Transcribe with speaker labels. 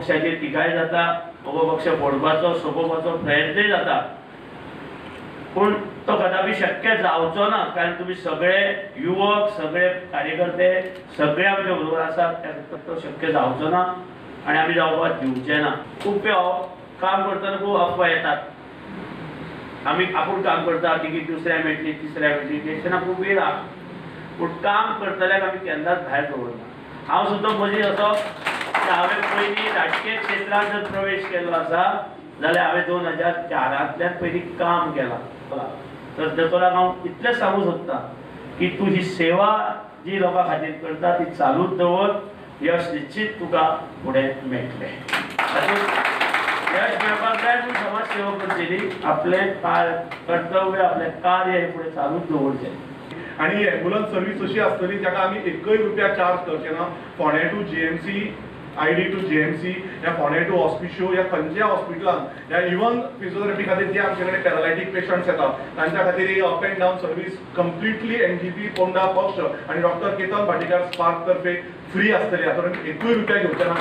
Speaker 1: पक्षाचेर टिकाय जाता, मगो पक्ष फोडपाचो सोंपोवपाचो प्रयत्नय जाता, पूण तो कदापि शक्य जावचो ना, कारण तुमी सगळे युवक, सगळे कार्यकर्ते सगळे आमच्या बरोबर आसात, तो शक्य जावचो ना आनी आमी जावपाक दिवचे ना। खूब काम करतना खूब अफवा येतात, आमी आपूण काम करता तिकीट दुसऱ्या मेळटली तिसऱ्या मेळटली, टेन्शनां खूब वेळ आहा, पूण काम करतल्याक आमी केन्नाच भायर दवरना। हांव सुद्दां मदीं असो हांवें पयलीं राजकीय क्षेत्रांत जर प्रवेश केल्लो आसा जाल्यार हांवें 2004 पयलीं काम केलां। तर दोतोराक हांव इतलेंच सांगूंक सोदता की तूं ही सेवा जी लोकां खातीर करता ती चालूच दवर, यश निश्चित तुका फुडें मेळटलें। यश मेळपाक जाय पूण समाज सेवा करचेली, आपलें कर्तव्य आपलें कार्य हें फुडें चालूच दवरचें।
Speaker 2: आनी ही एम्बुलन्स सर्वीस अशी आसतली जाका आमी एकय रुपया चार्ज करचे ना। फोंडें to GMC, ID to GMC या फोंडें टू हॉस्पिशियो या खंयच्याय हॉस्पिटलान या इवन फिजियोथेरपी खातीर जे आमचे कडेन पॅरालायटीक पेशंट्स येता तांच्या खातीर ही up and down service completely NGP Ponda पक्ष आनी डॉक्टर केतन भाटीकार स्पार्क तर्फे फ्री आसतली। हातूंत एकूय रुपया घेवचे ना.